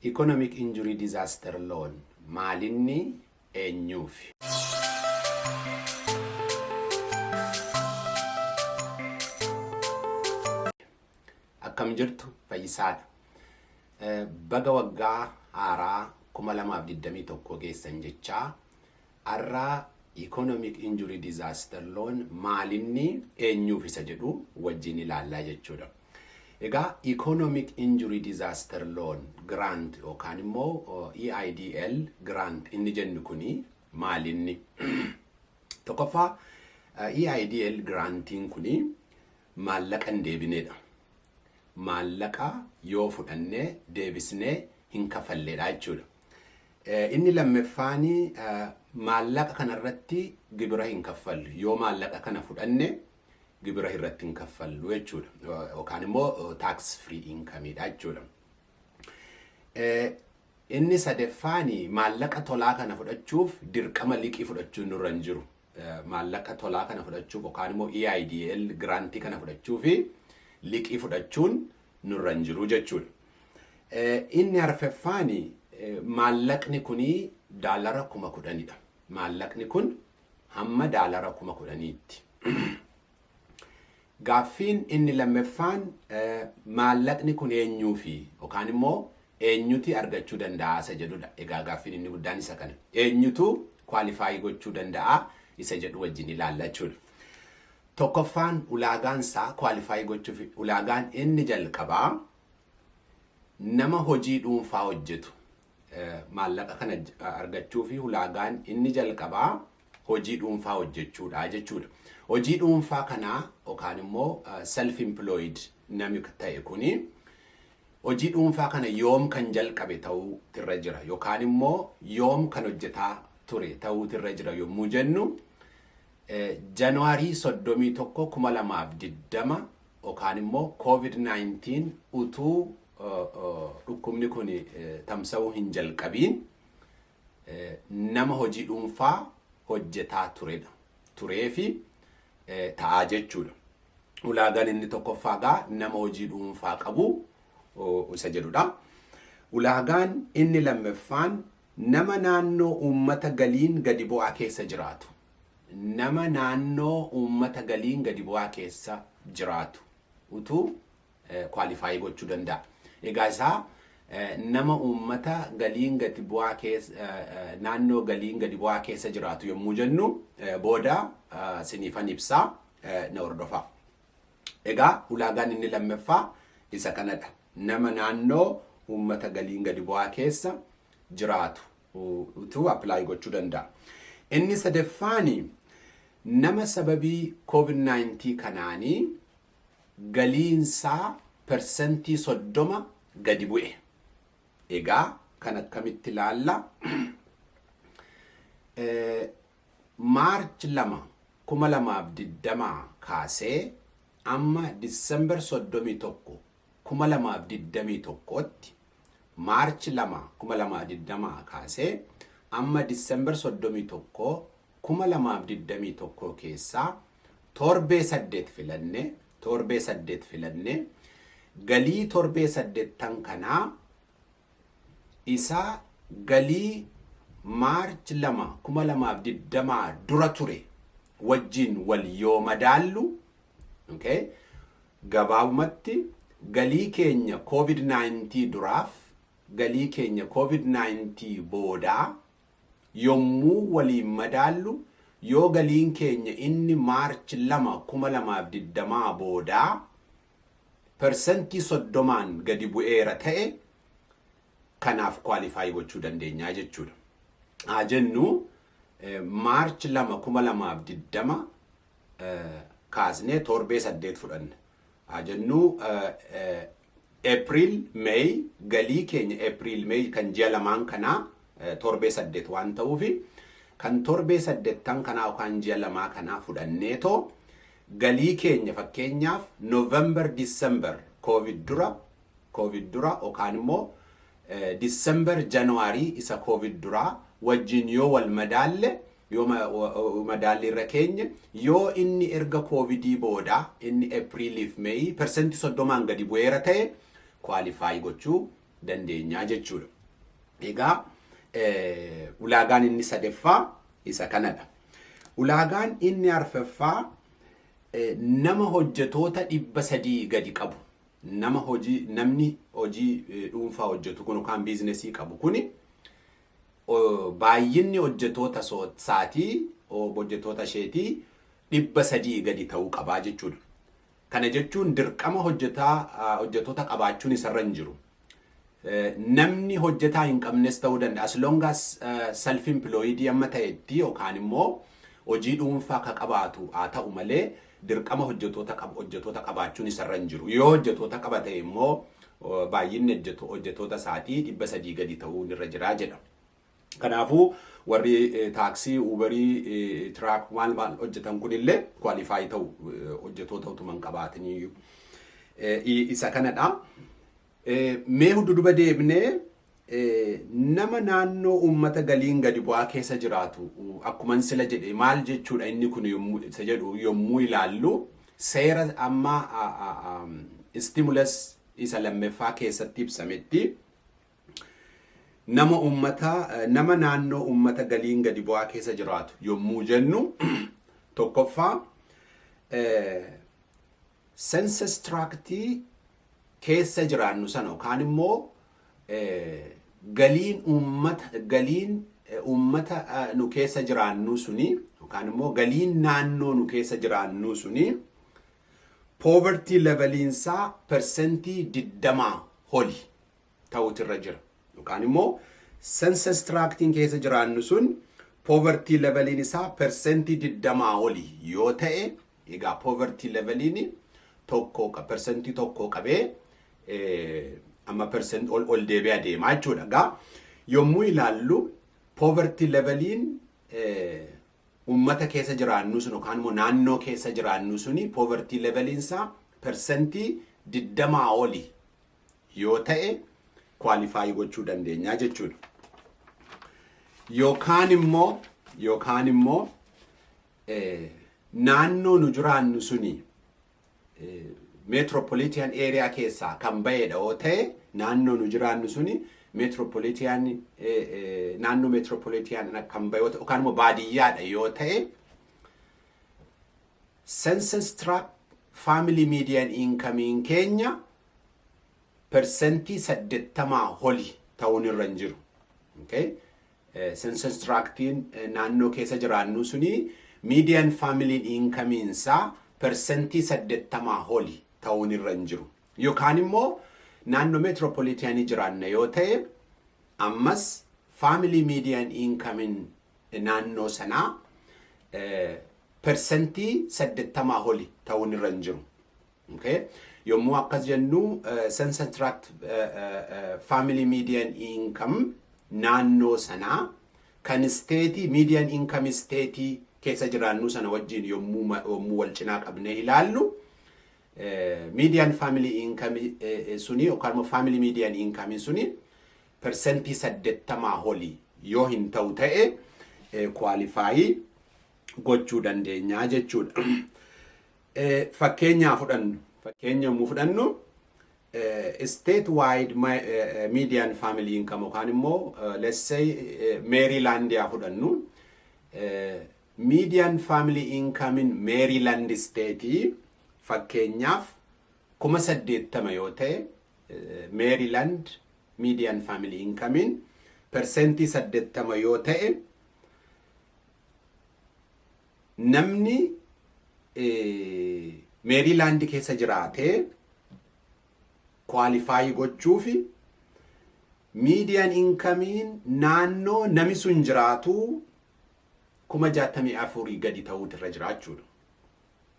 Economic Injury Disaster Loan maalinni, eenyuufi? Akkam jirtu? Fayyisaadha. Baga waggaa haaraa 2021 geessan jechaa, har'a Economic Injury Disaster Loan maalinni, eenyuuf isa jedhu wajjin ilaallaa jechuudha. Egaa Economic Injury Disaster Loan Grant yookaan immoo EIDL Grant inni jennu kuni maalinni? Tokkoffaa, EIDL Grantiin kuni maallaqa hin deebinedha. Maallaqa yoo fudhannee deebisnee hin kafalleedha jechuudha. Inni lammaffaan, maallaqa kanarratti gibira hin kaffallu. Yoo maallaqa kana fudhanne gibira irratti hin kaffallu jechuudha. Yookaan immoo tax free income dha jechuudha. Inni sadaffaan, maallaqa tolaa kana fudhachuuf dirqama liqii fudhachuun nurra hin jiru. Maallaqa tolaa kana fudhachuuf yookaan immoo EIDL grantii kana fudhachuuf liqii fudhachuun nurra hin jiru jechuudha. Inni arfaffaan, maallaqni kuni daalara 10,000dha. Maallaqni kun hamma daalara 10,000tti. Gaaffiin inni lammaffaan, maallaqni kun eenyuufi yookaan immoo eenyuti argachuu danda'a isa jedhudha. Egaa gaaffiin inni guddaan isa kana. Eenyutu qualify gochuu danda'a isa jedhu wajjin ilaalla jechuudha. Tokkoffaan, ulaagaan isaa qualify gochuuf ulaagaan inni jalqabaa nama hojii dhuunfaa hojjetu. Maallaqa kana argachuu fi ulaagaan inni jalqabaa hojii dhuunfaa hojjechuudha jechuudha. Hojii dhuunfaa kanaa yookaan immoo self employed namni ta'e kuni hojii dhuunfaa kana yoom kan jalqabe ta'uu irra jira yookaan immoo yoom kan hojjetaa ture ta'uu irra jira yommuu jennu, January 31, 2020 yookaan immoo COVID-19 utuu dhukkubni kun tamsa'uu hin jalqabiin nama hojii dhuunfaa hojjetaa turedha. Turee fi ta'aa jechuudha. Ulaagaan inni tokkoffaa gaa nama hojii dhuunfaa qabu isa jedhudha. Ulaagaan inni lammaffaan nama naannoo uummata galiin gadi bu'aa keessa jiraatu. Nama naannoo uummata galiin gadi bu'aa keessa jiraatu utuu qualify gochuu danda'a. Egaa isaa nama uummata galiin gadi bu'aa keessa, naannoo galiin gadi bu'aa keessa jiraatu yommuu jennu booda siniifan ibsaa, na hordofaa. Egaa ulaagaan inni lammaffaa isa kanadha. Nama naannoo uummata galiin gadi bu'aa keessa jiraatu utuu apply gochuu danda'a. Inni sadaffaani nama sababii COVID-19 kanaanii galiinsaa 30% gadi bu'e. Egaa kan akkamitti ilaalla? March 2, 2020 kaasee amma December 31, 2021tti, March 2, 2020 kaasee amma December 31, 2021 keessaa torbee 8 filanne, torbee 8 filanne, galii torbee saddeettan kanaa isa galii March 2, 2020 dura ture wajjin wal yoo madaallu, okay, gabaabumatti galii keenya COVID-19 duraaf galii keenya COVID-19 boodaa yommuu waliin madaallu, yoo galiin keenya inni March 2, 2020 boodaa 30%n gadi bu'eera ta'e, kanaaf qualify gochuu dandeenyaa jechuudha. Haa jennu, March 2, 2020 kaasnee torbee 8 fudhanna. Haa jennu, April, May, galii keenya April, May kan ji'a lamaan kanaa torbee 8 waan ta'uufi, kan torbee saddeettan kanaa yookaan ji'a lamaa kanaa fudhanneetoo galii keenya fakkeenyaaf November, December COVID dura yookaan immoo December, January isa COVID duraa wajjin yoo wal madaalle, yoo madaalli irra keenye, yoo inni erga COVIDii booda inni Apriliif May 30%n gadi bu'eera ta'e, qualify gochuu dandeenyaa jechuudha. Egaa ulaagaan inni sadaffaa isa kanadha. Ulaagaan inni arfaffaa nama hojjetoota 300 gadi qabu. Nama hojii namni hojii dhuunfaa hojjetu kun yookaan businessii qabu kuni baay'inni hojjetoota isaatii, hojjetoota isheetii 300 gadi ta'uu qabaa jechuudha. Kana jechuun dirqama hojjetoota qabaachuun isarra hin jiru. Namni hojjetaa hin qabnes ta'uu danda'a. As long as self employed amma ta'etti yookaan immoo hojii dhuunfaa ka qabaatu haa ta'u malee dirqama hojjetoota qabaachuun isarra hin jiru. Yoo hojjetoota qaba ta'e immoo baay'inni hojjetoota isaatii 300 gadi ta'uun irra jiraa jedha. Kanaafuu warri taaksii, Uberii, truck maal maal hojjetan kunillee qualify ta'u hojjetoota utuma hin qabaatiniyyuu. Isa kanadha. Mee duduba deebinee nama naannoo uummata galiin gadi bu'aa keessa jiraatu akkuma sila jedhe maal jechuudha inni kun yommuu isa jedhu yommuu ilaallu, seera amma stimulus isa lammaffaa keessatti ibsametti nama naannoo uummata galiin gadi bu'aa keessa jiraatu yommuu jennu, tokkoffaa census tractii keessa jiraannu sana yookaan immoo galiin uummata nu keessa jiraannu suni yookaan immoo galiin naannoo nu keessa jiraannu suni poverty leveliinsaa 20% oli ta'utu irra jira. Yookaan immoo census tractiin keessa jiraannu sun poverty leveliin isaa 20% oli yoo ta'e, egaa poverty leveliin tokko 1% qabee amma percent ol ol deebi'ee adeemaa jechuudha. Egaa yommuu ilaallu poverty leveliin uummata keessa jiraannu sun yookaan immoo naannoo keessa jiraannu suni poverty leveliinsaa 20% oli yoo ta'e qualify gochuu dandeenya jechuudha. Yookaan immoo naannoo nu jiraannu suni metropolitan area keessaa kan ba'edha yoo ta'e, naannoo nu jiraannu suni metropolitan naannoo metropolitan kan ba'e yoo ta'e yookaan immoo baadiyyaadha yoo ta'e, census tract family median income keenya 80% oli ta'uun irra hin jiru. Okay? Census tractiin naannoo keessa jiraannu suni median family income isaa 80% oli ta'uun irra hin jiru. Yookaan immoo naannoo metropolitanii jiraanna yoo ta'e, ammas family median income naannoo sanaa 80% oli ta'uun irra hin jiru. Okay? Yommuu akkas jennu census tract family median income naannoo sanaa kan stateii median income stateii keessa jiraannu sana wajjin yommuu wal cinaa qabnee ilaallu, median family income suni yookaan immoo family median income suni 80% olii yoo hin ta'u ta'e qualify gochuu dandeenyaa jechuudha. Fakkeenyaa fudhannu, fakkeenya yommuu fudhannu, state wide median family income yookaan immoo let's say Maryland yaa fudhannu, median family income in Maryland state fakkeenyaaf 80,000 yoo ta'e, Maryland median family income in 80% yoo ta'e, namni Maryland keessa jiraatee qualify gochuufi median incomeiin naannoo nami sun jiraatu 64,000 gadi ta'uutu irra jira jechuudha.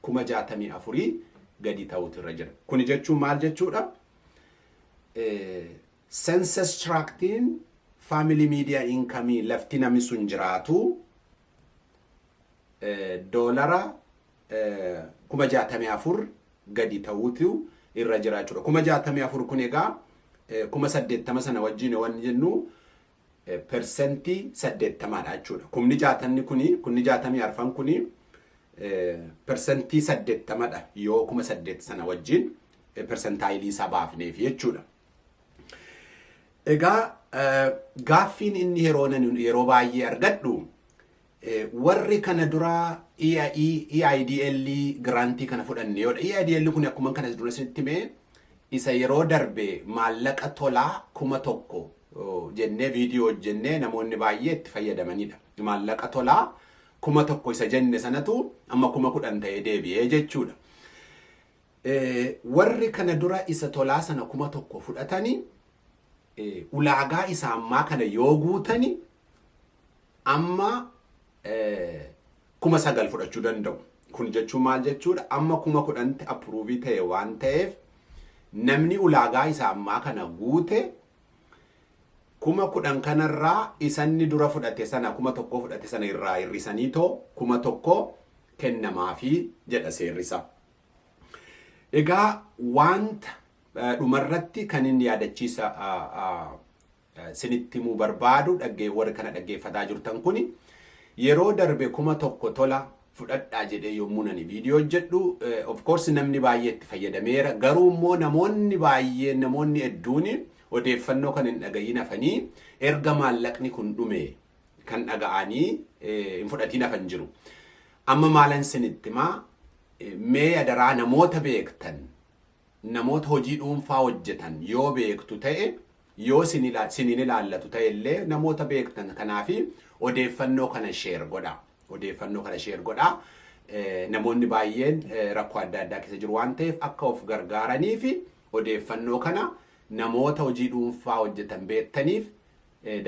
64,000 gadi ta'uutu irra jira. Kuni jechuun maal jechuudha? Census tractiin family median income lafti nami sun jiraatu doolara 64,000 gadi ta'uutu irra jira jechuudha. 64,000 kun egaa 80,000 sana wajjin wanni jennu 80%dha jechuudha. Kumni jaatamni kuni, kumni 64 kuni 80%dha yoo 8,000 sana wajjin percentileii isaa baafneef jechuudha. Egaa gaaffiin inni yeroo baay'ee argadhu, warri kana dura EIDL grantii kana fudhanne yoodha. EIDL kun akkuma kana dura isinitti himee, isa yeroo darbe maallaqa tolaa 1000 jennee viidiyoo hojjennee namoonni baay'ee itti fayyadamanidha. Maallaqa tolaa 1000 isa jenne sanatu amma 10,000 ta'ee deebi'ee jechuudha. Warri kana dura isa tolaa sana 1000 fudhatanii ulaagaa isa ammaa kana yoo guutani amma 9,000 fudhachuu danda'u. Kun jechuun maal jechuudha? Amma 10,000tti approve ta'e waan ta'eef, namni ulaagaa isa ammaa kana guute 10,000 kanarraa isanni dura fudhate sana, 1000 fudhate sana irraa hir'isanii too 1000 kennamaafii jedha seerrisaa. Egaa wanta dhumarratti kan inni yaadachiisa sinitti himuu barbaadu, warri kana dhaggeeffataa jirtan kuni, yeroo darbe 1000 tola fudhadhaa jedhee yommuu nani viidiyoo hojjedhu, of course namni baay'ee itti fayyadameera. Garuu immoo namoonni baay'een, namoonni hedduun odeeffannoo kan hin dhaga'iin hafanii, erga maallaqni kun dhume kan dhaga'anii hin fudhatiin hafan jiru. Amma maalan sinitti himaa? Mee adaraa namoota beektan, namoota hojii dhuunfaa hojjetan yoo beektu ta'e, yoo sinin ilaallatu ta'e illee, namoota beektan kanaafi odeeffannoo kana share godha. Odeeffannoo kana share godha. Namoonni baay'een rakkoo adda addaa keessa jiru waan ta'eef, akka of gargaaranii fi odeeffannoo kana namoota hojii dhuunfaa hojjetan beektaniif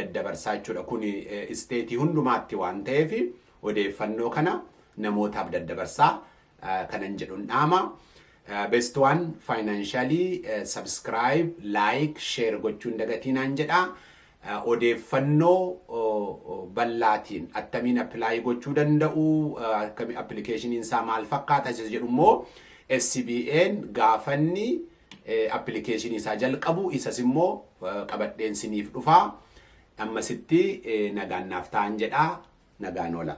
daddabarsaa jechuudha. Kun state hundumaatti waan ta'eef, odeeffannoo kana namootaaf daddabarsaa kanan jedhuun dhaama. Best One Financially subscribe, like, share gochuun dagatiinaan jedha. Odeeffannoo bal'aatiin attamiin apply gochuu danda'u, akkami applicationiin isaa maal fakkaata isa jedhu immoo, SBA'n gaafanni applicationii isaa jalqabu isas immoo qabadheen siniif dhufaa. Ammasitti nagaan naaf ta'an jedha. Nagaan oola.